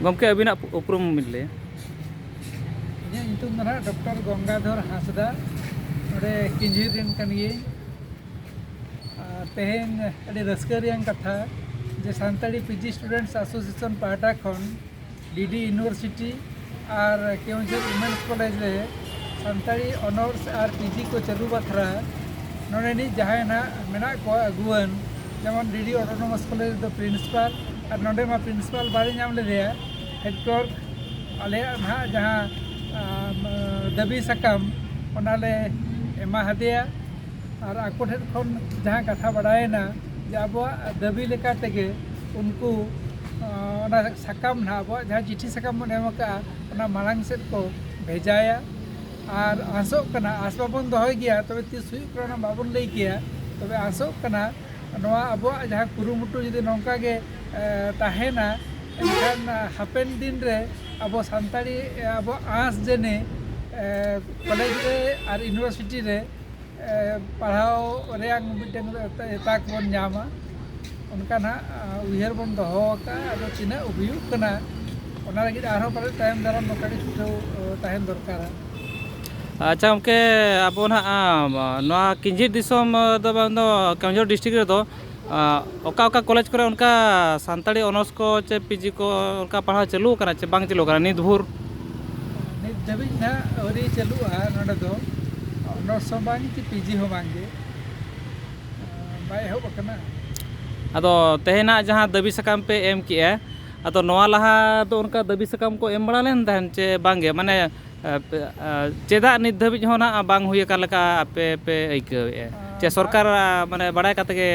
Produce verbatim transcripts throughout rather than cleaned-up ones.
ᱜᱚᱢᱠᱮ, ᱟᱹᱵᱤᱱᱟᱜ ᱩᱯᱨᱩᱢ ᱵᱤᱱ ᱞᱟᱹᱭᱟ? ᱤᱧᱟᱹᱜ ᱧᱩᱛᱩᱢ ᱫᱚ ᱱᱟᱦᱟᱜ ᱰᱚᱠᱴᱚᱨ ᱜᱚᱝᱜᱟᱫᱷᱚᱨ ᱦᱟᱸᱥᱫᱟ, ᱱᱚᱰᱮ ᱠᱤᱧᱡᱷᱤᱨ ᱨᱮᱱ ᱠᱟᱱ ᱜᱤᱭᱟᱹᱧ᱾ ᱟᱨ ᱛᱮᱦᱮᱧ ᱟᱹᱰᱤ ᱨᱟᱹᱥᱠᱟᱹ ᱨᱮᱭᱟᱜ ᱠᱟᱛᱷᱟ ᱡᱮ ᱥᱟᱱᱛᱟᱲᱤ ᱯᱤᱡᱤ ᱥᱴᱩᱰᱮᱱᱴᱥ ᱮᱥᱳᱥᱤᱭᱮᱥᱚᱱ ᱯᱟᱦᱴᱟ ᱠᱷᱚᱱ ᱰᱤᱰᱤ ᱤᱭᱩᱱᱤᱵᱷᱟᱨᱥᱤᱴᱤ ᱟᱨ ᱠᱮᱣᱚᱱᱡᱷᱚᱨ ᱣᱩᱢᱮᱱᱥ ᱠᱚᱞᱮᱡᱽ ᱨᱮ ᱥᱟᱱᱛᱟᱲᱤ ᱚᱱᱟᱨᱥ ᱟᱨ ᱯᱤᱡᱤ ᱠᱚ ᱪᱟᱹᱞᱩ ᱵᱟᱠᱷᱨᱟ ᱱᱚᱰᱮᱱᱤᱡ ᱡᱟᱦᱟᱸᱭ ᱱᱟᱦᱟᱜ ᱢᱮᱱᱟᱜ ᱠᱚᱣᱟ ᱟᱹᱜᱩᱣᱟᱹᱱ, ᱡᱮᱢᱚᱱ ᱰᱤᱰᱤ ᱚᱴᱳᱱᱚᱢᱟᱥ ᱠᱚᱞᱮᱡᱽ ᱨᱮᱫᱚ ᱯᱨᱤᱱᱥᱤᱯᱟᱞ, ᱟᱨ ᱱᱚᱰᱮ ᱢᱟ ᱯᱨᱤᱱᱥᱤᱯᱟᱞ ᱵᱟᱞᱮ ᱧᱟᱢ ᱞᱮᱫᱮᱭᱟ, ᱦᱮᱰ ᱠᱞᱟᱨᱠ ᱟᱞᱮᱭᱟᱜ ᱱᱟᱦᱟᱜ ᱡᱟᱦᱟᱸ, ᱟᱢ, ᱫᱟᱹᱵᱤ ᱥᱟᱠᱟᱢ ᱚᱱᱟᱞᱮ ᱮᱢᱟ ᱦᱟᱫᱮᱭᱟ᱾ ᱟᱨ ᱟᱠᱚ ᱴᱷᱮᱱ ᱠᱷᱚᱱ ᱡᱟᱦᱟᱸ ᱠᱟᱛᱷᱟ ᱵᱟᱲᱟᱭᱮᱱᱟ ᱡᱮ ᱟᱵᱚᱣᱟᱜ ᱫᱟᱹᱵᱤ ᱞᱮᱠᱟ ᱛᱮᱜᱮ ᱩᱱᱠᱩ, ᱟᱸ, ᱚᱱᱟ ᱥᱟᱠᱟᱢ ᱱᱟᱦᱟᱜ, ᱟᱵᱚᱣᱟᱜ ᱡᱟᱦᱟᱸ ᱪᱤᱴᱷᱤ ᱥᱟᱠᱟᱢ ᱵᱚᱱ ᱮᱢ ᱟᱠᱟᱫᱼᱟ, ᱚᱱᱟ ᱢᱟᱲᱟᱝ ᱥᱮᱫ ᱠᱚ ᱵᱷᱮᱡᱟᱭᱟ᱾ ᱟᱨ ᱟᱥᱚᱜ ᱠᱟᱱᱟ, ᱟᱥ ᱵᱟᱵᱚᱱ ᱫᱚᱦᱚᱭ ᱜᱮᱭᱟ, ᱛᱚᱵᱮ ᱛᱤᱥ ᱦᱩᱭᱩᱜ ᱠᱟᱱᱟ ᱚᱱᱟ ᱵᱟᱵᱚᱱ ᱞᱟᱹᱭ ᱠᱮᱭᱟ᱾ ᱛᱚᱵᱮ ᱟᱥᱚᱜ ᱠᱟᱱᱟ ᱱᱚᱣᱟ ᱟᱵᱚᱣᱟᱜ ᱡᱟᱦᱟᱸ ᱠᱩᱨᱩᱢᱩᱴᱩ ᱡᱩᱫᱤ ᱱᱚᱝᱠᱟ ᱜᱮ, ᱮ, ᱛᱟᱦᱮᱱᱟ, ᱮᱱᱠᱷᱟᱱ ᱦᱟᱯᱮᱱ ᱫᱤᱱ ᱨᱮ ᱟᱵᱚ ᱥᱟᱱᱛᱟᱲᱤ, ᱮ, ᱟᱵᱚ ᱟᱸᱥ ᱡᱟᱹᱱᱤ, ᱮ, ᱠᱚᱞᱮᱡᱽ ᱨᱮ ᱟᱨ ᱤᱭᱩᱱᱤᱵᱷᱟᱨᱥᱤᱴᱤ ᱨᱮ, ᱮ, ᱯᱟᱲᱦᱟᱣ ᱨᱮᱭᱟᱜ ᱢᱤᱫᱴᱟᱝ ᱛᱟᱠ ᱵᱚᱱ ᱧᱟᱢᱟ, ᱚᱱᱠᱟ ᱱᱟᱦᱟᱜ, ᱟ, ᱩᱭᱦᱟᱹᱨ ᱵᱚᱱ ᱫᱚᱦᱚ ᱟᱠᱟᱫᱼᱟ᱾ ᱟᱫᱚ ᱛᱤᱱᱟᱹᱜ ᱦᱩᱭᱩᱜ ᱠᱟᱱᱟ, ᱚᱱᱟ ᱞᱟᱹᱜᱤᱫ ᱟᱨᱦᱚᱸ ᱯᱟᱞᱮ ᱛᱟᱭᱚᱢ ᱫᱟᱨᱟᱢ ᱱᱚᱝᱠᱟ ᱜᱮ ᱪᱷᱩᱴᱟᱹᱣ, ᱮ, ᱛᱟᱦᱮᱱ ᱫᱚᱨᱠᱟᱨᱟ᱾ ᱟᱪᱪᱷᱟ ᱜᱚᱢᱠᱮ, ᱟᱵᱚ ᱱᱟᱦᱟᱜ, ᱟᱢ, ᱱᱚᱣᱟ ᱠᱤᱧᱡᱷᱤᱨ ᱫᱤᱥᱚᱢ, ᱮ, ᱫᱚ ᱵᱟᱝ ᱫᱚ ᱠᱮᱣᱚᱱᱡᱷᱚᱨ ᱰᱤᱥᱴᱨᱤᱠᱴ ᱨᱮᱫᱚ, ᱟ, ᱚᱠᱟ ᱚᱠᱟ ᱠᱚᱞᱮᱡᱽ ᱠᱚᱨᱮ ᱚᱱᱠᱟ ᱥᱟᱱᱛᱟᱲᱤ ᱚᱱᱟᱨᱥ ᱠᱚ ᱪᱮ ᱯᱤᱡᱤ ᱠᱚ ᱚᱱᱠᱟ ᱯᱟᱲᱦᱟᱣ ᱪᱟᱹᱞᱩ ᱟᱠᱟᱱᱟ ᱪᱮ ᱵᱟᱝ ᱪᱟᱹᱞᱩ ᱟᱠᱟᱱᱟ ᱱᱤᱛ ᱵᱷᱳᱨ? ᱱᱤᱛ ᱫᱷᱟᱹᱵᱤᱡ ᱱᱟᱦᱟᱜ ᱟᱹᱣᱨᱤ ᱪᱟᱹᱞᱩᱜᱼᱟ ᱱᱚᱰᱮ ᱫᱚ, ᱚᱱᱟᱨᱥ ᱦᱚᱸ ᱵᱟᱝ ᱪᱮ ᱯᱤᱡᱤ ᱦᱚᱸ ᱵᱟᱝ ᱜᱮ, ᱵᱟᱭ ᱮᱦᱚᱵ ᱟᱠᱟᱱᱟ᱾ ᱟᱫᱚ ᱛᱮᱦᱮᱧᱟᱜ ᱡᱟᱦᱟᱸ ᱫᱟᱹᱵᱤ ᱥᱟᱠᱟᱢ ᱯᱮ ᱮᱢ ᱠᱮᱜᱼᱟ, ᱟᱫᱚ ᱱᱚᱣᱟ ᱞᱟᱦᱟ ᱫᱚ ᱚᱱᱠᱟ ᱫᱟᱹᱵᱤ ᱥᱟᱠᱟᱢ ᱠᱚ ᱮᱢ ᱵᱟᱲᱟ ᱞᱮᱱ ᱛᱟᱦᱮᱸᱫ ᱪᱮ ᱵᱟᱝ ᱜᱮ? ᱢᱟᱱᱮ, ᱟᱯᱮ, ᱟ, ᱪᱮᱫᱟᱜ ᱱᱤᱛ ᱫᱷᱟᱹᱵᱤᱡ ᱦᱚᱸ ᱱᱟᱦᱟᱜ ᱵᱟᱝ ᱦᱩᱭ ᱟᱠᱟᱱ ᱞᱮᱠᱟ ᱟᱯᱮ ᱯᱮ ᱟᱹᱭᱠᱟᱹᱣᱮᱫᱼᱟ? ᱪᱮ ᱟᱨ ᱥᱚᱨᱠᱟᱨ, ᱟ, ᱢᱟᱱᱮ ᱵᱟᱲᱟᱭ ᱠᱟᱛᱮ ᱜᱮ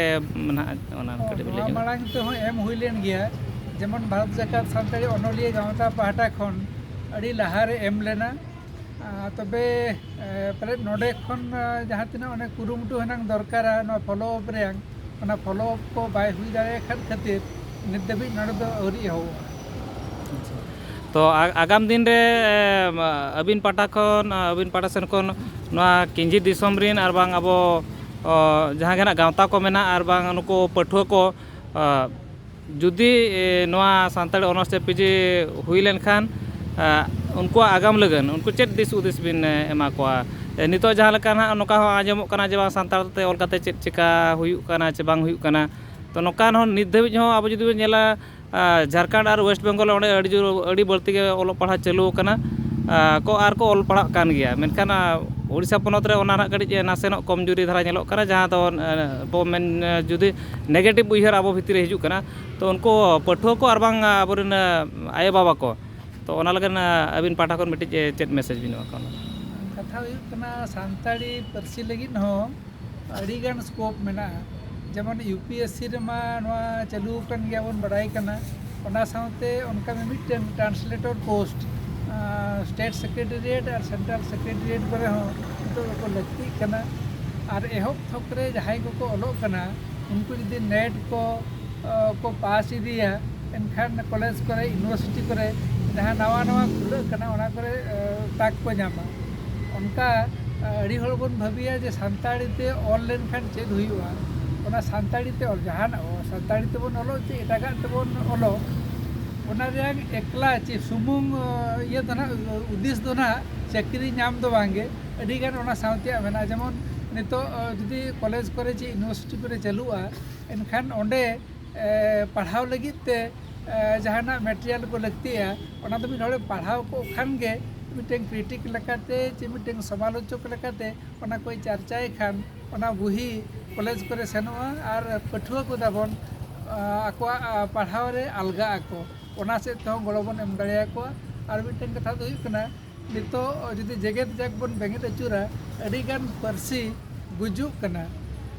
ᱱᱟᱦᱟᱜ ᱚᱱᱟ ᱚ, ᱠᱟᱹᱴᱤᱡ ᱵᱤᱱ ᱞᱟᱹᱭ ᱱᱚᱣᱟ ᱧᱚᱜᱟ? ᱢᱟᱲᱟᱝ ᱛᱮᱦᱚᱸ ᱮᱢ ᱦᱩᱭ ᱞᱮᱱ ᱜᱮᱭᱟ, ᱡᱮᱢᱚᱱ ᱵᱷᱟᱨᱚᱛ ᱡᱟᱠᱟᱛ ᱥᱟᱱᱛᱟᱲᱤ ᱚᱱᱚᱞᱤᱭᱟᱹ ᱜᱟᱶᱛᱟ ᱯᱟᱦᱴᱟ ᱠᱷᱚᱱ ᱟᱹᱰᱤ ᱞᱟᱦᱟᱨᱮ ᱮᱢ ᱞᱮᱱᱟ᱾ ᱟ, ᱛᱚᱵᱮ, ᱮ, ᱯᱟᱞᱮᱫ ᱱᱚᱰᱮ ᱠᱷᱚᱱ, ᱟ, ᱡᱟᱦᱟᱸ ᱛᱤᱱᱟᱹᱜ ᱚᱱᱮ ᱠᱩᱨᱩᱢᱩᱴᱩ ᱦᱮᱱᱟᱝ ᱫᱚᱨᱠᱟᱨᱟ ᱱᱚᱣᱟ ᱯᱷᱚᱞᱳ ᱟᱯ ᱨᱮᱭᱟᱝ, ᱚᱱᱟ ᱯᱷᱚᱞᱳ ᱟᱯ ᱠᱚ ᱵᱟᱭ ᱦᱩᱭ ᱫᱟᱲᱮᱭᱟᱜ ᱠᱷᱟᱱ ᱠᱷᱟᱹᱛᱤᱨ ᱱᱤᱛ ᱫᱷᱟᱹᱵᱤᱡ ᱱᱚᱰᱮ ᱫᱚ ᱟᱹᱣᱨᱤ ᱮᱦᱚᱵᱚᱜᱼᱟ᱾ ᱛᱚ ᱟ-, ᱟᱜᱟᱢ ᱫᱤᱱ ᱨᱮ, ᱮ, ᱟᱹᱵᱤᱱ ᱯᱟᱦᱴᱟ ᱠᱷᱚᱱ, ᱟᱹᱵᱤᱱ ᱯᱟᱦᱴᱟ ᱥᱮᱱ ᱠᱷᱚᱱ ᱱᱚᱣᱟ ᱠᱤᱧᱡᱷᱤᱨ ᱫᱤᱥᱚᱢ ᱨᱮᱱ ᱟᱨ ᱵᱟᱝ ᱟᱵᱚ, ᱚ, ᱡᱟᱦᱟᱸ ᱜᱮ ᱱᱟᱜ ᱜᱟᱶᱛᱟ ᱠᱚ ᱢᱮᱱᱟᱜᱼᱟ ᱟᱨ ᱵᱟᱝ ᱱᱩᱠᱩ ᱯᱟᱹᱴᱷᱩᱣᱟᱹ ᱠᱚ, ᱚ, ᱡᱩᱫᱤ ᱮ, ᱱᱚᱣᱟ ᱥᱟᱱᱛᱟᱲᱤ ᱚᱱᱟᱨᱥ ᱛᱮ ᱯᱤᱡᱤ ᱦᱩᱭ ᱞᱮᱱᱠᱷᱟᱱ ᱟ, ᱩᱱᱠᱩᱣᱟᱜ ᱟᱜᱟᱢ ᱞᱟᱹᱜᱤᱫ ᱩᱱᱠᱩ ᱪᱮᱫ ᱫᱤᱥ ᱦᱩᱫᱤᱥ ᱵᱤᱱ ᱮ, ᱮᱢᱟ ᱠᱚᱣᱟ? ᱮ, ᱱᱤᱛᱚᱜ ᱡᱟᱦᱟᱸ ᱞᱮᱠᱟ ᱱᱟᱦᱟᱜ ᱱᱚᱝᱠᱟ ᱦᱚᱸ ᱟᱸᱡᱚᱢᱚᱜ ᱠᱟᱱᱟ ᱡᱮ ᱵᱟᱝ ᱥᱟᱱᱛᱟᱲ ᱛᱮ ᱚᱞ ᱠᱟᱛᱮ ᱪᱮᱫ ᱪᱮᱠᱟ ᱦᱩᱭᱩᱜ ᱠᱟᱱᱟ ᱪᱮ ᱵᱟᱝ ᱦᱩᱭᱩᱜ ᱠᱟᱱᱟ᱾ ᱛᱚ ᱱᱚᱝᱠᱟ ᱦᱚᱸ ᱱᱤᱛ ᱫᱷᱟᱹᱵᱤᱡ ᱦᱚᱸ ᱟᱵᱚ ᱡᱩᱫᱤ ᱵᱚᱱ ᱧᱮᱞᱟ, ᱟ, ᱡᱷᱟᱲᱠᱷᱚᱸᱰ ᱟᱨ ᱣᱮᱥᱴ ᱵᱮᱝᱜᱚᱞ ᱚᱸᱰᱮ ᱟᱹᱰᱤ ᱡᱳᱨ ᱟᱹᱰᱤ ᱵᱟᱹᱲᱛᱤ ᱜᱮ ᱚᱞᱚᱜ ᱯᱟᱲᱦᱟᱣ ᱪᱟᱹᱞᱩ ᱟᱠᱟᱱᱟ, ᱟ, ᱠᱚ ᱟᱨ ᱠᱚ ᱚᱞ ᱯᱟᱲᱦᱟᱜ ᱠᱟᱱ ᱜᱮᱭᱟ᱾ ᱢᱮᱱᱠᱷᱟᱱ ᱟ, ᱳᱰᱤᱥᱟ ᱯᱚᱱᱚᱛ ᱨᱮ ᱚᱱᱟ ᱨᱮᱱᱟᱜ ᱠᱟᱹᱴᱤᱡ ᱱᱟᱥᱮᱱᱟᱜ ᱠᱚᱢᱡᱩᱨᱤ ᱫᱷᱟᱨᱟ ᱧᱮᱞᱚᱜ ᱠᱟᱱᱟ, ᱡᱟᱦᱟᱸ ᱫᱚ ᱮ, ᱵᱚ ᱢᱮᱱ ᱮ, ᱡᱩᱫᱤ ᱱᱮᱜᱮᱴᱤᱵᱷ ᱩᱭᱦᱟᱹᱨ ᱟᱵᱚ ᱵᱷᱤᱛᱤᱨ ᱨᱮ ᱦᱤᱡᱩᱜ ᱠᱟᱱᱟ᱾ ᱛᱚ ᱩᱱᱠᱩ ᱯᱟᱹᱴᱷᱩᱣᱟᱹ ᱠᱚ ᱟᱨ ᱵᱟᱝ ᱟᱵᱚᱨᱮᱱ ᱟ, ᱟᱭᱳᱼᱵᱟᱵᱟ ᱠᱚ, ᱛᱚ ᱚᱱᱟ ᱞᱟᱹᱜᱤᱫ ᱟ, ᱟᱹᱵᱤᱱ ᱯᱟᱦᱴᱟ ᱠᱷᱚᱱ ᱢᱤᱫᱴᱤᱡ ᱮ, ᱪᱮᱫ ᱢᱮᱥᱮᱡᱽ ᱵᱤᱱ ᱮᱢᱟ ᱠᱚᱣᱟ? ᱠᱟᱛᱷᱟ ᱦᱩᱭᱩᱜ ᱠᱟᱱᱟ, ᱥᱟᱱᱛᱟᱲᱤ ᱯᱟᱹᱨᱥᱤ ᱞᱟᱹᱜᱤᱫ ᱦᱚᱸ ᱟᱹᱰᱤᱜᱟᱱ ᱥᱠᱳᱯ ᱢᱮᱱᱟᱜᱼᱟ᱾ ᱡᱮᱢᱚᱱ ᱭᱩ ᱯᱤ ᱮᱥ ᱥᱤ ᱨᱮᱢᱟ ᱱᱚᱣᱟ ᱪᱟᱹᱞᱩ ᱟᱠᱟᱱ ᱜᱮᱭᱟ ᱵᱚᱱ ᱵᱟᱰᱟᱭ ᱠᱟᱱᱟ, ᱚᱱᱟ ᱥᱟᱶᱛᱮ ᱚᱱᱠᱟ ᱢᱤᱢᱤᱫᱴᱟᱝ ᱴᱨᱟᱱᱥᱞᱮᱴᱚᱨ ᱯᱳᱥᱴ ᱥᱴᱮᱴ ᱥᱮᱠᱨᱮᱴᱟᱨᱤᱭᱮᱴ ᱟᱨ ᱥᱮᱱᱴᱨᱟᱞ ᱥᱮᱠᱨᱮᱴᱟᱨᱤᱭᱮᱴ ᱠᱚᱨᱮ ᱦᱚᱸ ᱱᱤᱛᱚᱜ ᱫᱚᱠᱚ ᱞᱟᱹᱠᱛᱤᱜ ᱠᱟᱱᱟ᱾ ᱟᱨ ᱮᱦᱚᱵ ᱛᱷᱚᱠ ᱨᱮ ᱡᱟᱦᱟᱸᱭ ᱠᱚᱠᱚ ᱚᱞᱚᱜ ᱠᱟᱱᱟ, ᱩᱱᱠᱩ ᱡᱩᱫᱤ ᱱᱮᱴ ᱠᱚ ᱟ, ᱠᱚ ᱯᱟᱥ ᱤᱫᱤᱭᱟ, ᱮᱱᱠᱷᱟᱱ ᱠᱚᱞᱮᱡᱽ ᱠᱚᱨᱮ, ᱤᱭᱩᱱᱤᱵᱷᱟᱨᱥᱤᱴᱤ ᱠᱚᱨᱮ ᱡᱟᱦᱟᱸ ᱱᱟᱣᱟ ᱱᱟᱣᱟ ᱠᱷᱩᱞᱟᱹᱜ ᱠᱟᱱᱟ, ᱚᱱᱟ ᱠᱚᱨᱮ ᱟ, ᱛᱟᱠ ᱠᱚ ᱧᱟᱢᱟ᱾ ᱚᱱᱠᱟ ᱟ, ᱟᱹᱰᱤ ᱦᱚᱲ ᱵᱚᱱ ᱵᱷᱟᱹᱵᱤᱭᱟ ᱡᱮ ᱥᱟᱱᱛᱟᱲᱤ ᱛᱮ ᱚᱞ ᱞᱮᱱᱠᱷᱟᱱ ᱪᱮᱫ ᱦᱩᱭᱩᱜᱼᱟ? ᱚᱱᱟ ᱥᱟᱱᱛᱟᱲᱤ ᱛᱮ ᱚᱞ, ᱡᱟᱦᱟᱱᱟᱜ ᱚᱞ, ᱥᱟᱱᱛᱟᱲᱤ ᱛᱮᱵᱚᱱ ᱚᱞᱚᱜ ᱪᱮ ᱮᱴᱟᱜᱟᱜ ᱛᱮᱵᱚᱱ ᱚᱞᱚᱜ, ᱚᱱᱟ ᱨᱮᱭᱟᱜ ᱮᱠᱞᱟ ᱪᱮ ᱥᱩᱢᱩᱝ ᱟ, ᱤᱭᱟᱹ ᱫᱚ ᱱᱟᱦᱟᱜ, ᱩᱫᱽᱫᱮᱥ ᱫᱚ ᱱᱟᱦᱟᱜ ᱪᱟᱹᱠᱨᱤ ᱧᱟᱢ ᱫᱚ ᱵᱟᱝᱜᱮ, ᱟᱹᱰᱤᱜᱟᱱ ᱚᱱᱟ ᱥᱟᱶᱛᱮᱭᱟᱜ ᱢᱮᱱᱟᱜᱼᱟ᱾ ᱡᱮᱢᱚᱱ ᱱᱤᱛᱚᱜ ᱟ, ᱡᱩᱫᱤ ᱠᱚᱞᱮᱡᱽ ᱠᱚᱨᱮ ᱪᱮ ᱤᱭᱩᱱᱤᱵᱷᱟᱨᱥᱤᱴᱤ ᱠᱚᱨᱮ ᱪᱟᱹᱞᱩᱜᱼᱟ, ᱮᱱᱠᱷᱟᱱ ᱚᱸᱰᱮ ᱮ, ᱯᱟᱲᱦᱟᱣ ᱞᱟᱹᱜᱤᱫ ᱛᱮ ᱮ, ᱡᱟᱦᱟᱱᱟᱜ ᱢᱮᱴᱮᱨᱤᱭᱟᱞ ᱠᱚ ᱞᱟᱹᱠᱛᱤᱜᱼᱟ, ᱚᱱᱟ ᱫᱚ ᱢᱤᱫ ᱦᱚᱲᱮ ᱯᱟᱲᱦᱟᱣ ᱠᱚᱜ ᱠᱷᱟᱱ ᱜᱮ ᱢᱤᱫᱴᱮᱱ ᱠᱨᱤᱴᱤᱠ ᱞᱮᱠᱟᱛᱮ ᱪᱮ ᱢᱤᱫᱴᱮᱱ ᱥᱚᱢᱟᱞᱳᱪᱚᱠ ᱞᱮᱠᱟᱛᱮ ᱚᱱᱟ ᱠᱚᱭ ᱪᱟᱨᱪᱟᱭ ᱠᱷᱟᱱ, ᱚᱱᱟ ᱵᱩᱦᱤ ᱠᱚᱞᱮᱡᱽ ᱠᱚᱨᱮ ᱥᱮᱱᱚᱜᱼᱟ ᱟᱨ ᱯᱟᱹᱴᱷᱩᱣᱟᱹ ᱠᱚ ᱛᱟᱵᱚᱱ ᱟ, ᱟᱠᱚᱣᱟᱜ ᱟ, ᱯᱟᱲᱦᱟᱣ ᱨᱮ ᱟᱞᱜᱟᱜ ᱟᱠᱚ, ᱚᱱᱟ ᱥᱮᱫ ᱛᱮᱦᱚᱸ ᱜᱚᱲᱚ ᱵᱚᱱ ᱮᱢ ᱫᱟᱲᱮᱭᱟᱠᱚᱣᱟ᱾ ᱟᱨ ᱢᱤᱫᱴᱮᱱ ᱠᱟᱛᱷᱟ ᱫᱚ ᱦᱩᱭᱩᱜ ᱠᱟᱱᱟ, ᱱᱤᱛᱚᱜ ᱡᱩᱫᱤ ᱡᱮᱜᱮᱛ ᱡᱟᱠ ᱵᱚᱱ ᱵᱮᱸᱜᱮᱫ ᱟᱹᱪᱩᱨᱟ, ᱟᱹᱰᱤᱜᱟᱱ ᱯᱟᱹᱨᱥᱤ ᱜᱩᱡᱩᱜ ᱠᱟᱱᱟ᱾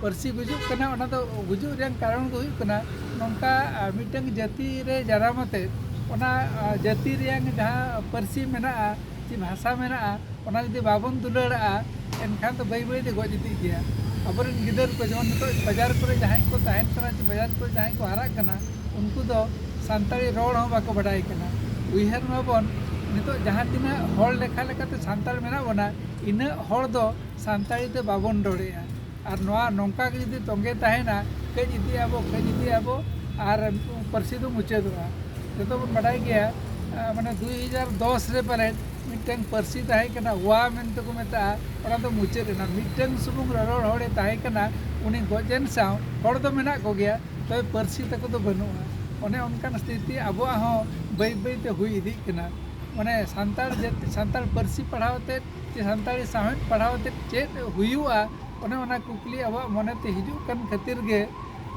ᱯᱟᱹᱨᱥᱤ ᱜᱩᱡᱩᱜ ᱠᱟᱱᱟ, ᱚᱱᱟ ᱫᱚ ᱜᱩᱡᱩᱜ ᱨᱮᱭᱟᱜ ᱠᱟᱨᱚᱱ ᱫᱚ ᱦᱩᱭᱩᱜ ᱠᱟᱱᱟ, ᱱᱚᱝᱠᱟ ᱟ, ᱢᱤᱫᱴᱟᱝ ᱡᱟᱹᱛᱤ ᱨᱮ ᱡᱟᱱᱟᱢ ᱟᱛᱮ ᱚᱱᱟ ᱟ, ᱡᱟᱹᱛᱤ ᱨᱮᱭᱟᱜ ᱡᱟᱦᱟᱸ ᱯᱟᱹᱨᱥᱤ ᱢᱮᱱᱟᱜᱼᱟ ᱪᱮ ᱵᱷᱟᱥᱟ ᱢᱮᱱᱟᱜᱼᱟ, ᱚᱱᱟ ᱡᱩᱫᱤ ᱵᱟᱵᱚᱱ ᱫᱩᱞᱟᱹᱲᱟᱜᱼᱟ, ᱮᱱᱠᱷᱟᱱ ᱫᱚ ᱵᱟᱹᱭ ᱵᱟᱹᱭ ᱛᱮ ᱜᱚᱡ ᱤᱫᱤᱜ ᱜᱮᱭᱟ᱾ ᱟᱵᱚᱨᱮᱱ ᱜᱤᱫᱟᱹᱨ ᱠᱚ ᱡᱮᱢᱚᱱ ᱱᱤᱛᱚᱜ ᱵᱟᱡᱟᱨ ᱠᱚᱨᱮ ᱡᱟᱦᱟᱸᱭ ᱠᱚ ᱛᱟᱦᱮᱱ ᱠᱟᱱᱟ ᱪᱮ ᱵᱟᱡᱟᱨ ᱠᱚᱨᱮ ᱡᱟᱦᱟᱸᱭ ᱠᱚ ᱦᱟᱨᱟᱜ ᱠᱟᱱᱟ, ᱩᱱᱠᱩ ᱫᱚ ᱥᱟᱱᱛᱟᱲᱤ ᱨᱚᱲ ᱦᱚᱸ ᱵᱟᱠᱚ ᱵᱟᱰᱟᱭ ᱠᱟᱱᱟ᱾ ᱩᱭᱦᱟᱹᱨ ᱢᱟᱵᱚᱱ, ᱱᱤᱛᱚᱜ ᱡᱟᱦᱟᱸ ᱛᱤᱱᱟᱹᱜ ᱦᱚᱲ ᱞᱮᱠᱷᱟ ᱞᱮᱠᱟᱛᱮ ᱥᱟᱱᱛᱟᱲ ᱢᱮᱱᱟᱜ ᱵᱚᱱᱟ, ᱤᱱᱟᱹᱜ ᱦᱚᱲ ᱫᱚ ᱥᱟᱱᱛᱟᱲᱤ ᱛᱮ ᱵᱟᱵᱚᱱ ᱨᱚᱲᱮᱫᱼᱟ᱾ ᱟᱨ ᱱᱚᱣᱟ ᱱᱚᱝᱠᱟ ᱜᱮ ᱡᱩᱫᱤ ᱛᱚᱸᱜᱮ ᱛᱟᱦᱮᱱᱟ, ᱠᱟᱹᱡ ᱤᱫᱤᱜ ᱟᱵᱚ, ᱠᱟᱹᱡ ᱤᱫᱤᱜ ᱟᱵᱚ, ᱟᱨ ᱯᱟᱹᱨᱥᱤ ᱫᱚ ᱢᱩᱪᱟᱹᱫᱚᱜᱼᱟ᱾ ᱡᱚᱛᱚ ᱵᱚᱱ ᱵᱟᱰᱟᱭ ᱜᱮᱭᱟ, ᱟᱸ, ᱢᱟᱱᱮ ᱫᱩᱭ ᱦᱟᱡᱟᱨ ᱫᱚᱥ ᱨᱮ ᱯᱟᱞᱮᱫ ᱢᱤᱫᱴᱟᱝ ᱯᱟᱹᱨᱥᱤ ᱛᱟᱦᱮᱸ ᱠᱟᱱᱟ, ᱣᱟ ᱢᱮᱱᱛᱮ ᱠᱚ ᱢᱮᱛᱟᱜᱼᱟ, ᱚᱱᱟ ᱫᱚ ᱢᱩᱪᱟᱹᱫ ᱮᱱᱟ᱾ ᱢᱤᱫᱴᱟᱝ ᱥᱩᱢᱩᱝ ᱨᱚᱨᱚᱲ ᱦᱚᱲᱮ ᱛᱟᱦᱮᱸ ᱠᱟᱱᱟ, ᱩᱱᱤ ᱜᱚᱡ ᱮᱱ ᱥᱟᱶ ᱦᱚᱲ ᱫᱚ ᱢᱮᱱᱟᱜ ᱠᱚᱜᱮᱭᱟ, ᱛᱚᱵᱮ ᱯᱟᱹᱨᱥᱤ ᱛᱟᱠᱚ ᱫᱚ ᱵᱟᱹᱱᱩᱜᱼᱟ᱾ ᱚᱱᱮ ᱚᱱᱠᱟᱱ ᱥᱛᱷᱤᱛᱤ ᱟᱵᱚᱣᱟᱜ ᱦᱚᱸ ᱵᱟᱹᱭ ᱵᱟᱹᱭ ᱛᱮ ᱦᱩᱭ ᱤᱫᱤᱜ ᱠᱟᱱᱟ᱾ ᱢᱟᱱᱮ ᱥᱟᱱᱛᱟᱲ ᱡᱟᱹᱛ-, ᱥᱟᱱᱛᱟᱲ ᱯᱟᱹᱨᱥᱤ ᱯᱟᱲᱦᱟᱣ ᱛᱮ ᱪᱮ ᱥᱟᱱᱛᱟᱲᱤ ᱥᱟᱶᱦᱮᱫ ᱯᱟᱲᱦᱟᱣ ᱛᱮ ᱪᱮᱫ ᱦᱩᱭᱩᱜᱼᱟ, ᱚᱱᱮ ᱚᱱᱟ ᱠᱩᱠᱞᱤ ᱟᱵᱚᱣᱟᱜ ᱢᱚᱱᱮ ᱛᱮ ᱦᱤᱡᱩᱜ ᱠᱟᱱ ᱠᱷᱟᱹᱛᱤᱨ ᱜᱮ,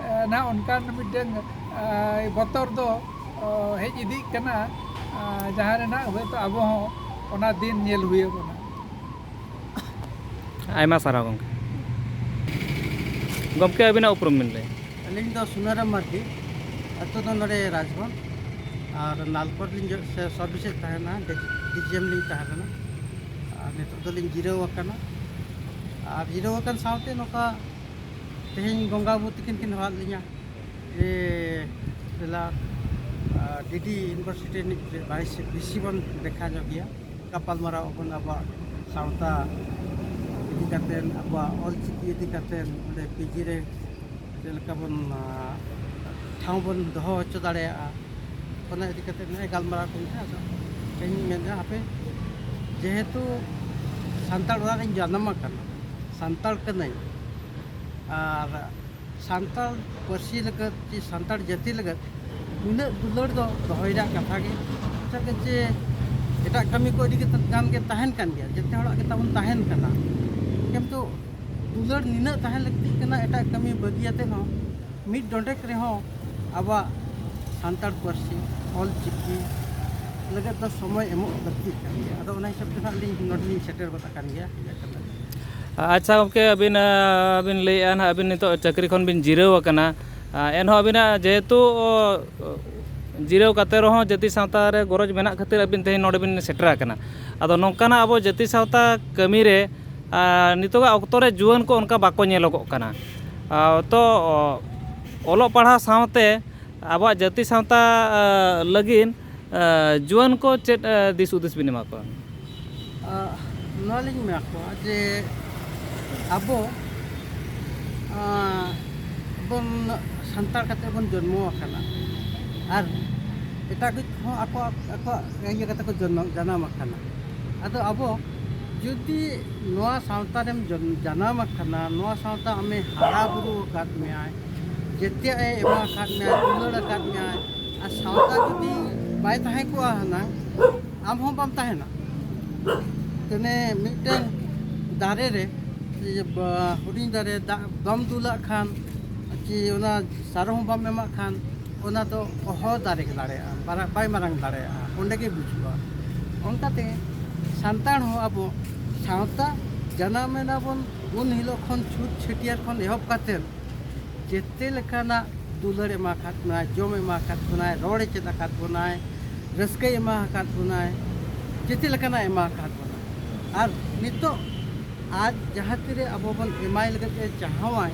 ᱮ, ᱱᱟᱦᱟᱜ ᱚᱱᱠᱟᱱ ᱢᱤᱫᱴᱟᱝ, ᱮ, ᱵᱚᱛᱚᱨ ᱫᱚ, ᱚ, ᱦᱮᱡ ᱤᱫᱤᱜ ᱠᱟᱱᱟ, ᱮ, ᱡᱟᱦᱟᱸ ᱨᱮᱱᱟᱜ ᱦᱚᱭᱛᱳ ᱟᱵᱚ ᱦᱚᱸ ᱚᱱᱟ ᱫᱤᱱ ᱧᱮᱞ ᱦᱩᱭ ᱟᱵᱚᱱᱟ᱾ ᱟᱭᱢᱟ ᱥᱟᱨᱦᱟᱣ ᱜᱚᱢᱠᱮ᱾ ᱜᱚᱢᱠᱮ, ᱟᱹᱵᱤᱱᱟᱜ ᱩᱯᱨᱩᱢ ᱵᱤᱱ ᱞᱟᱹᱭᱟ᱾ ᱟᱹᱞᱤᱧ ᱫᱚ ᱥᱩᱱᱟᱹᱨᱟᱢ ᱢᱟᱨᱰᱤ, ᱟᱹᱛᱩ ᱫᱚ ᱱᱚᱰᱮ ᱨᱟᱡᱽᱵᱚᱱ, ᱟᱨ ᱱᱟᱞᱠᱚᱨ ᱞᱤᱧ ᱡᱚ-, ᱥᱮ ᱥᱟᱨᱵᱷᱤᱥ ᱮᱫ ᱛᱟᱦᱮᱱᱟ, ᱰᱤ-, ᱰᱤᱡᱤᱮᱢ ᱞᱤᱧ ᱛᱟᱦᱮᱸ ᱞᱮᱱᱟ᱾ ᱟᱨ ᱱᱤᱛᱚᱜ ᱫᱚᱞᱤᱧ ᱡᱤᱨᱟᱹᱣ ᱟᱠᱟᱱᱟ᱾ ᱟᱨ ᱡᱤᱨᱟᱹᱣ ᱟᱠᱟᱱ ᱥᱟᱶᱛᱮ ᱱᱚᱝᱠᱟ ᱛᱮᱦᱮᱧ ᱜᱚᱝᱜᱟ ᱵᱟᱹᱵᱩ ᱛᱤᱠᱤᱱ ᱠᱤᱱ ᱦᱚᱦᱚᱣᱟᱫ ᱞᱤᱧᱟ ᱡᱮ, "ᱫᱮᱞᱟ, ᱟᱨ, ᱰᱤᱰᱤ ᱤᱭᱩᱱᱤᱵᱷᱟᱨᱥᱤᱴᱤ ᱨᱤᱱᱤᱡ ᱵᱷᱟᱭᱤᱥ ᱵᱷᱤᱥᱤ ᱵᱚᱱ ᱫᱮᱠᱷᱟ ᱧᱚᱜ ᱜᱮᱭᱟ, ᱜᱟᱯᱟᱞ ᱢᱟᱨᱟᱣ ᱟᱵᱚᱱ ᱟᱵᱚᱣᱟᱜ ᱥᱟᱶᱛᱟ ᱤᱫᱤ ᱠᱟᱛᱮᱫ, ᱟᱵᱚᱣᱟᱜ ᱚᱞ ᱪᱤᱠᱤ ᱤᱫᱤ ᱠᱟᱛᱮᱫ ᱚᱸᱰᱮ ᱯᱤᱡᱤ ᱨᱮ ᱪᱮᱫ ᱞᱮᱠᱟ ᱵᱚᱱ, ᱟᱨ, ᱴᱷᱟᱶ ᱵᱚᱱ ᱫᱚᱦᱚ ᱦᱚᱪᱚ ᱫᱟᱲᱮᱭᱟᱜᱼᱟ, ᱚᱱᱟ ᱤᱫᱤ ᱠᱟᱛᱮᱫ ᱱᱚᱜᱼᱚᱭ ᱜᱟᱞᱢᱟᱨᱟᱣ ᱠᱚ ᱢᱮᱱᱟᱜᱼᱟ᱾ ᱟᱫᱚ ᱤᱧ ᱢᱮᱱᱫᱟ, ᱦᱟᱯᱮ, ᱡᱮᱦᱮᱛᱩ ᱥᱟᱱᱛᱟᱲ ᱚᱲᱟᱜ ᱨᱤᱧ ᱡᱟᱱᱟᱢ ᱟᱠᱟᱱᱟ, ᱥᱟᱱᱛᱟᱲ ᱠᱟᱹᱱᱟᱹᱧ, ᱟᱨ ᱥᱟᱱᱛᱟᱲ ᱯᱟᱹᱨᱥᱤ ᱞᱟᱹᱜᱤᱫ ᱪᱮ ᱥᱟᱱᱛᱟᱲ ᱡᱟᱹᱛᱤ ᱞᱟᱹᱜᱤᱫ ᱱᱩᱱᱟᱹᱜ ᱫᱩᱞᱟᱹᱲ ᱫᱚ ᱫᱚᱦᱚᱭ ᱨᱮᱭᱟᱜ ᱠᱟᱛᱷᱟ ᱜᱮ᱾ ᱪᱮᱫᱟᱜ ᱡᱮ ᱮᱴᱟᱜ ᱠᱟᱹᱢᱤ ᱠᱚ ᱟᱹᱰᱤ ᱠᱟᱛᱮ ᱜᱟᱱ ᱜᱮ ᱛᱟᱦᱮᱱ ᱠᱟᱱ ᱜᱮᱭᱟ, ᱡᱚᱛᱚ ᱦᱚᱲᱟᱜ ᱜᱮ ᱛᱟᱵᱚᱱ ᱛᱟᱦᱮᱱ ᱠᱟᱱᱟ, ᱠᱤᱱᱛᱩ ᱫᱩᱞᱟᱹᱲ ᱱᱤᱱᱟᱹᱜ ᱛᱟᱦᱮᱸ ᱞᱟᱹᱠᱛᱤᱜ ᱠᱟᱱᱟ, ᱮᱴᱟᱜ ᱠᱟᱹᱢᱤ ᱵᱟᱹᱜᱤᱭᱟᱛᱮᱫ ᱦᱚᱸ ᱢᱤᱫ ᱰᱚᱸᱰᱮᱠ ᱨᱮᱦᱚᱸ ᱟᱵᱚᱣᱟᱜ ᱥᱟᱱᱛᱟᱲ ᱯᱟᱹᱨᱥᱤ, ᱚᱞ ᱪᱤᱠᱤ ᱞᱟᱹᱜᱤᱫ ᱫᱚ ᱥᱚᱢᱚᱭ ᱮᱢᱚᱜ ᱞᱟᱹᱠᱛᱤᱜ ᱠᱟᱱ ᱜᱮᱭᱟ᱾ ᱟᱫᱚ ᱚᱱᱟ ᱦᱤᱥᱟᱹᱵ ᱛᱮ ᱱᱟᱦᱟᱜ ᱞᱤᱧ ᱱᱚᱰᱮ ᱞᱤᱧ ᱥᱮᱴᱮᱨ ᱜᱚᱫ ᱟᱠᱟᱱ ᱜᱮᱭᱟ᱾ ᱟᱪᱪᱷᱟ ᱜᱚᱢᱠᱮ, ᱟᱹᱵᱤᱱ, ᱟᱹᱵᱤᱱ ᱞᱟᱹᱭᱮᱫᱼᱟ ᱱᱟᱦᱟᱜ ᱟᱹᱵᱤᱱ ᱱᱤᱛᱚᱜ ᱪᱟᱹᱠᱨᱤ ᱠᱷᱚᱱ ᱵᱤᱱ ᱡᱤᱨᱟᱹᱣ ᱟᱠᱟᱱᱟ, ᱮᱱᱦᱚᱸ ᱟᱹᱵᱤᱱᱟᱜ ᱡᱮᱦᱮᱛᱩ ᱡᱤᱨᱟᱹᱣ ᱠᱟᱛᱮ ᱨᱮᱦᱚᱸ ᱡᱟᱹᱛᱤ ᱥᱟᱶᱛᱟ ᱨᱮ ᱜᱚᱨᱚᱡᱽ ᱢᱮᱱᱟᱜ ᱠᱷᱟᱹᱛᱤᱨ ᱟᱹᱵᱤᱱ ᱛᱮᱦᱮᱧ ᱱᱚᱰᱮ ᱵᱤᱱ ᱥᱮᱴᱮᱨ ᱟᱠᱟᱱᱟ᱾ ᱟᱫᱚ ᱱᱚᱝᱠᱟᱱᱟᱜ ᱟᱵᱚ ᱡᱟᱹᱛᱤ ᱥᱟᱶᱛᱟ ᱠᱟᱹᱢᱤ ᱨᱮ, ᱟᱨ ᱱᱤᱛᱚᱜᱟᱜ ᱚᱠᱛᱚ ᱨᱮ ᱡᱩᱣᱟᱹᱱ ᱠᱚ ᱚᱱᱠᱟ ᱵᱟᱠᱚ ᱧᱮᱞᱚᱜᱚᱜ ᱠᱟᱱᱟ᱾ ᱟᱨ ᱛᱚ, ᱚᱞᱚᱜ ᱯᱟᱲᱦᱟᱣ ᱥᱟᱶᱛᱮ ᱟᱵᱚᱣᱟᱜ ᱡᱟᱹᱛᱤ ᱥᱟᱶᱛᱟ, ᱟᱨ, ᱞᱟᱹᱜᱤᱫ, ᱟᱨ, ᱡᱩᱣᱟᱹᱱ ᱠᱚ ᱪᱮᱫ, ᱟᱨ, ᱫᱤᱥ ᱦᱩᱫᱤᱥ ᱵᱤᱱ ᱮᱢᱟ ᱠᱚᱣᱟ? ᱟᱨ, ᱱᱚᱣᱟ ᱞᱤᱧ ᱢᱮᱱ ᱠᱚᱣᱟ ᱡᱮ ᱟᱵᱚ, ᱟᱨ, ᱵᱚᱱ ᱥᱟᱱᱛᱟᱲ ᱠᱟᱛᱮ ᱵᱚᱱ ᱡᱚᱱᱢᱚ ᱟᱠᱟᱱᱟ, ᱟᱨ ᱮᱴᱟᱜ ᱠᱚ ᱦᱚᱸ ᱟᱠᱚᱣᱟᱜ ᱟᱠᱚᱣᱟᱜ ᱤᱭᱟᱹ ᱠᱟᱛᱮ ᱠᱚ ᱡᱚᱱᱢᱚ ᱡᱟᱱᱟᱢ ᱟᱠᱟᱱᱟ᱾ ᱟᱫᱚ ᱟᱵᱚ ᱡᱩᱫᱤ ᱱᱚᱣᱟ ᱥᱟᱶᱛᱟ ᱨᱮᱢ ᱡᱚᱱ- ᱡᱟᱱᱟᱢ ᱟᱠᱟᱱᱟ, ᱱᱚᱣᱟ ᱥᱟᱶᱛᱟ ᱟᱢᱮ ᱦᱟᱨᱟ ᱵᱩᱨᱩ ᱟᱠᱟᱫ ᱢᱮᱭᱟᱭ, ᱡᱮᱛᱮᱭᱟᱜ ᱮ ᱮᱢᱟ ᱟᱠᱟᱫ ᱢᱮᱭᱟ, ᱫᱩᱞᱟᱹᱲ ᱟᱠᱟᱫ ᱢᱮᱭᱟᱭ, ᱟᱨ ᱥᱟᱶᱛᱟ ᱡᱩᱫᱤ ᱵᱟᱭ ᱛᱟᱦᱮᱸ ᱠᱚᱜᱼᱟ ᱦᱩᱱᱟᱹᱝ, ᱟᱢ ᱦᱚᱸ ᱵᱟᱢ ᱛᱟᱦᱮᱱᱟ᱾ ᱛᱮᱱᱮ ᱢᱤᱫᱴᱮᱱ ᱫᱟᱨᱮ ᱨᱮ, ᱤᱭᱟᱹ, ᱵᱟ- ᱦᱩᱰᱤᱧ ᱫᱟᱨᱮ ᱫᱟᱜ ᱵᱟᱢ ᱫᱩᱞᱟᱜ ᱠᱷᱟᱱ, ᱪᱮ ᱚᱱᱟ ᱥᱟᱨ ᱦᱚᱸ ᱵᱟᱢ ᱮᱢᱟᱜ ᱠᱷᱟᱱ, ᱚᱱᱟ ᱫᱚ ᱚᱦᱚ ᱫᱟᱨᱮ ᱜᱮ ᱫᱟᱲᱮᱭᱟᱜᱼᱟ, ᱵᱟᱨᱟ- ᱵᱟᱭ ᱢᱟᱨᱟᱝ ᱫᱟᱲᱮᱭᱟᱜᱼᱟ, ᱚᱸᱰᱮ ᱜᱮ ᱜᱩᱡᱩᱜᱼᱟ᱾ ᱚᱱᱠᱟᱛᱮ ᱥᱟᱱᱛᱟᱲ ᱦᱚᱸ ᱟᱵᱚ ᱥᱟᱶᱛᱟ ᱡᱟᱱᱟᱢ ᱮᱱᱟ ᱵᱚᱱ, ᱩᱱ ᱦᱤᱞᱳᱜ ᱠᱷᱚᱱ ᱪᱷᱩᱛ ᱪᱷᱟᱹᱴᱭᱟᱹᱨ ᱠᱷᱚᱱ ᱮᱦᱚᱵ ᱠᱟᱛᱮᱫ ᱡᱮᱛᱮ ᱞᱮᱠᱟᱱᱟᱜ ᱫᱩᱞᱟᱹᱲ ᱮᱢᱟ ᱟᱠᱟᱫ ᱵᱚᱱᱟᱭ, ᱡᱚᱢ ᱮᱢᱟ ᱟᱠᱟᱫ ᱵᱚᱱᱟᱭ, ᱨᱚᱲ ᱮ ᱪᱮᱫ ᱟᱠᱟᱫ ᱵᱚᱱᱟᱭ, ᱨᱟᱹᱥᱠᱟᱹᱭ ᱮᱢᱟ ᱟᱠᱟᱫ ᱵᱚᱱᱟᱭ, ᱡᱮᱛᱮ ᱞᱮᱠᱟᱱᱟᱜ ᱮᱢᱟ ᱟᱠᱟᱫ ᱵᱚᱱᱟ᱾ ᱟᱨ ᱱᱤᱛᱚᱜ ᱟᱡ ᱡᱟᱦᱟᱸ ᱛᱤᱨᱮ ᱟᱵᱚ ᱵᱚᱱ ᱮᱢᱟᱭ ᱞᱟᱹᱜᱤᱫ ᱮ ᱪᱟᱦᱟᱣᱟᱭ,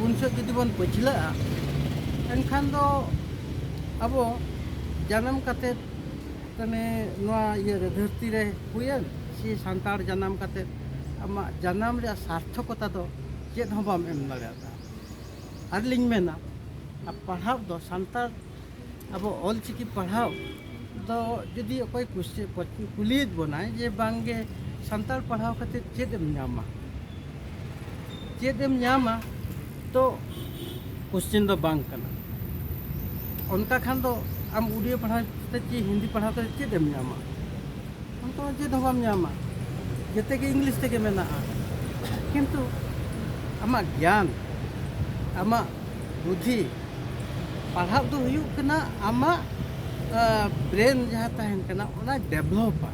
ᱩᱱ ᱡᱚᱦᱚᱜ ᱡᱩᱫᱤ ᱵᱚᱱ ᱯᱟᱹᱪᱷᱞᱟᱹᱜᱼᱟ, ᱮᱱᱠᱷᱟᱱ ᱫᱚ ᱟᱵᱚ ᱡᱟᱱᱟᱢ ᱠᱟᱛᱮᱫ ᱢᱟᱱᱮ ᱱᱚᱣᱟ ᱤᱭᱟᱹ ᱨᱮ, ᱫᱷᱟᱹᱨᱛᱤ ᱨᱮ ᱦᱩᱭᱮᱱ, ᱥᱮ ᱥᱟᱱᱛᱟᱲ ᱡᱟᱱᱟᱢ ᱠᱟᱛᱮᱫ ᱟᱢᱟᱜ ᱡᱟᱱᱟᱢ ᱨᱮᱭᱟᱜ ᱥᱟᱨᱛᱷᱚᱠᱚᱛᱟ ᱫᱚ ᱪᱮᱫ ᱦᱚᱸ ᱵᱟᱢ ᱮᱢ ᱫᱟᱲᱮᱭᱟᱫᱟ᱾ ᱟᱨ ᱞᱤᱧ ᱢᱮᱱᱟ, ᱟᱨ ᱯᱟᱲᱦᱟᱣ ᱫᱚ ᱥᱟᱱᱛᱟᱲ, ᱟᱵᱚ ᱚᱞᱪᱤᱠᱤ ᱯᱟᱲᱦᱟᱣ ᱫᱚ ᱡᱩᱫᱤ ᱚᱠᱚᱭ ᱠᱩᱥᱤ-, ᱠᱩᱞᱤᱭᱮᱫ ᱵᱚᱱᱟᱭ ᱡᱮ ᱵᱟᱝᱜᱮ ᱥᱟᱱᱛᱟᱲ ᱯᱟᱲᱦᱟᱣ ᱠᱟᱛᱮ ᱪᱮᱫ ᱮᱢ ᱧᱟᱢᱟ, ᱪᱮᱫ ᱮᱢ ᱧᱟᱢᱟ, ᱛᱚ ᱠᱚᱥᱪᱮᱱ ᱫᱚ ᱵᱟᱝ ᱠᱟᱱᱟ᱾ ᱚᱱᱠᱟ ᱠᱷᱟᱱ ᱫᱚ ᱟᱢ ᱩᱰᱤᱭᱟᱹ ᱯᱟᱲᱦᱟᱣ ᱠᱟᱛᱮ ᱪᱮ ᱦᱤᱱᱫᱤ ᱯᱟᱲᱦᱟᱣ ᱠᱟᱛᱮ ᱪᱮᱫ ᱮᱢ ᱧᱟᱢᱟ? ᱚᱱᱠᱟ ᱪᱮᱫ ᱦᱚᱸ ᱵᱟᱢ ᱧᱟᱢᱟ, ᱡᱮᱛᱮ ᱜᱮ ᱤᱝᱞᱤᱥ ᱛᱮᱜᱮ ᱢᱮᱱᱟᱜᱼᱟ᱾ ᱠᱤᱱᱛᱩ ᱟᱢᱟᱜ ᱜᱮᱭᱟᱱ, ᱟᱢᱟᱜ ᱵᱩᱫᱷᱤ, ᱯᱟᱲᱦᱟᱜ ᱫᱚ ᱦᱩᱭᱩᱜ ᱠᱟᱱᱟ ᱟᱢᱟᱜ ᱵᱨᱮᱱ ᱡᱟᱦᱟᱸ ᱛᱟᱦᱮᱱ ᱠᱟᱱᱟ, ᱚᱱᱟᱭ ᱰᱮᱵᱷᱞᱚᱯᱟ᱾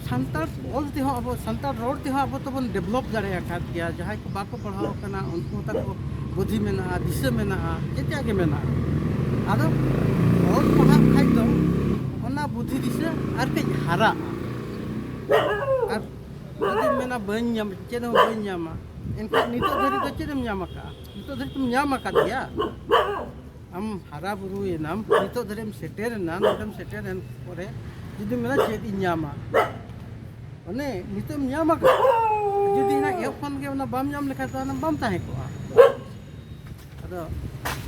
ᱥᱟᱱᱛᱟᱲ ᱚᱞ ᱛᱮᱦᱚᱸ, ᱟᱵᱚ ᱥᱟᱱᱛᱟᱲ ᱨᱚᱲ ᱛᱮᱦᱚᱸ ᱟᱵᱚ ᱛᱚᱵᱚᱱ ᱰᱮᱵᱷᱞᱚᱯ ᱫᱟᱲᱮ ᱟᱠᱟᱫ ᱜᱮᱭᱟ᱾ ᱡᱟᱦᱟᱸᱭ ᱠᱚ ᱵᱟᱠᱚ ᱯᱟᱲᱦᱟᱣ ᱟᱠᱟᱱᱟ, ᱩᱱᱠᱩ ᱦᱚᱸ ᱛᱟᱠᱚ ᱵᱩᱫᱷᱤ ᱢᱮᱱᱟᱜᱼᱟ, ᱫᱤᱥᱟᱹ ᱢᱮᱱᱟᱜᱼᱟ, ᱡᱮᱛᱮᱭᱟᱜ ᱜᱮ ᱢᱮᱱᱟᱜᱼᱟ᱾ ᱟᱫᱚ ᱚᱞ ᱯᱟᱲᱦᱟᱜ ᱠᱷᱟᱡ ᱫᱚ ᱚᱱᱟ ᱵᱩᱫᱷᱤ ᱫᱤᱥᱟᱹ ᱟᱨ ᱠᱟᱹᱡ ᱦᱟᱨᱟᱜᱼᱟ᱾ ᱟᱨ ᱡᱩᱫᱤᱢ ᱢᱮᱱᱟ, "ᱵᱟᱹᱧ ᱧᱟᱢ, ᱪᱮᱫ ᱦᱚᱸ ᱵᱟᱹᱧ ᱧᱟᱢᱟ", ᱮᱱᱠᱷᱟᱱ ᱱᱤᱛᱚᱜ ᱫᱷᱟᱹᱨᱤᱡ ᱫᱚ ᱪᱮᱫ ᱮᱢ ᱧᱟᱢ ᱟᱠᱟᱫᱼᱟ? ᱱᱤᱛᱚᱜ ᱫᱷᱟᱹᱨᱤᱡ ᱫᱚᱢ ᱧᱟᱢ ᱟᱠᱟᱫ ᱜᱮᱭᱟ᱾ ᱟᱢ ᱦᱟᱨᱟ ᱵᱩᱨᱩᱭᱮᱱᱟᱢ, ᱱᱤᱛᱚᱜ ᱫᱷᱟᱹᱨᱤᱡ ᱮᱢ ᱥᱮᱴᱮᱨᱮᱱᱟ, ᱱᱚᱰᱮᱢ ᱥᱮᱴᱮᱨᱮᱱ ᱯᱚᱨᱮ ᱡᱩᱫᱤᱢ ᱢᱮᱱᱟ, "ᱪᱮᱫ ᱤᱧ ᱧᱟᱢᱟ?" ᱢᱟᱱᱮ ᱱᱤᱛᱚᱜ ᱮᱢ ᱧᱟᱢ ᱟᱠᱟᱫ, ᱡᱩᱫᱤ ᱦᱟᱸᱜ ᱮᱦᱚᱵ ᱠᱷᱚᱱ ᱜᱮ ᱚᱱᱟ ᱵᱟᱢ ᱧᱟᱢ ᱞᱮᱠᱷᱟᱱ ᱫᱚ ᱚᱱᱟ ᱵᱟᱢ ᱛᱟᱦᱮᱸ ᱠᱚᱜᱼᱟ᱾ ᱟᱫᱚ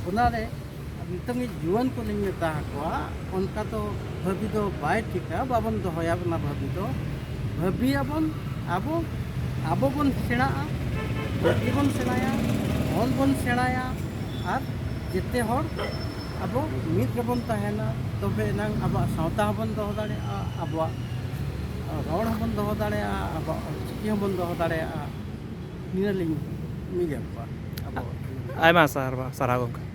ᱚᱱᱟᱨᱮ ᱱᱤᱛᱚᱝᱤᱡ ᱡᱩᱣᱟᱹᱱ ᱠᱚᱞᱤᱧ ᱢᱮᱛᱟ ᱟᱠᱚᱣᱟ, ᱚᱱᱠᱟ ᱫᱚ ᱵᱷᱟᱹᱵᱤ ᱫᱚ ᱵᱟᱭ ᱴᱷᱤᱠᱟ, ᱵᱟᱵᱚᱱ ᱫᱚᱦᱚᱭᱟ ᱚᱱᱟ ᱵᱷᱟᱹᱵᱤ ᱫᱚ᱾ ᱵᱷᱟᱹᱵᱤᱭᱟᱵᱚᱱ, ᱟᱵᱚ, ᱟᱵᱚ ᱵᱚᱱ ᱥᱮᱬᱟᱜᱼᱟ, ᱯᱟᱹᱨᱥᱤ ᱵᱚᱱ ᱥᱮᱬᱟᱭᱟ, ᱚᱞ ᱵᱚᱱ ᱥᱮᱬᱟᱭᱟ, ᱟᱨ ᱡᱮᱛᱮ ᱦᱚᱲ ᱟᱵᱚ ᱢᱤᱫ ᱨᱮᱵᱚᱱ ᱛᱟᱦᱮᱱᱟ, ᱛᱚᱵᱮ ᱮᱱᱟᱝ ᱟᱵᱚᱣᱟᱜ ᱥᱟᱶᱛᱟ ᱦᱚᱸᱵᱚᱱ ᱫᱚᱦᱚ ᱫᱟᱲᱮᱭᱟᱜᱼᱟ, ᱟᱵᱚᱣᱟᱜ ᱨᱚᱲ ᱦᱚᱸᱵᱚᱱ ᱫᱚᱦᱚ ᱫᱟᱲᱮᱭᱟᱜᱼᱟ, ᱟᱵᱚᱣᱟᱜ ᱚᱞᱪᱤᱠᱤ ᱦᱚᱸᱵᱚᱱ ᱫᱚᱦᱚ ᱫᱟᱲᱮᱭᱟᱜᱼᱟ᱾ ᱱᱤᱭᱟᱹᱞᱤᱧ ᱢᱮᱱ ᱠᱚᱣᱟ ᱟᱵᱚ᱾ ᱟᱭᱢᱟ ᱥᱟᱨᱦᱟᱣ, ᱥᱟᱨᱦᱟᱣ ᱜᱚᱢᱠᱮ᱾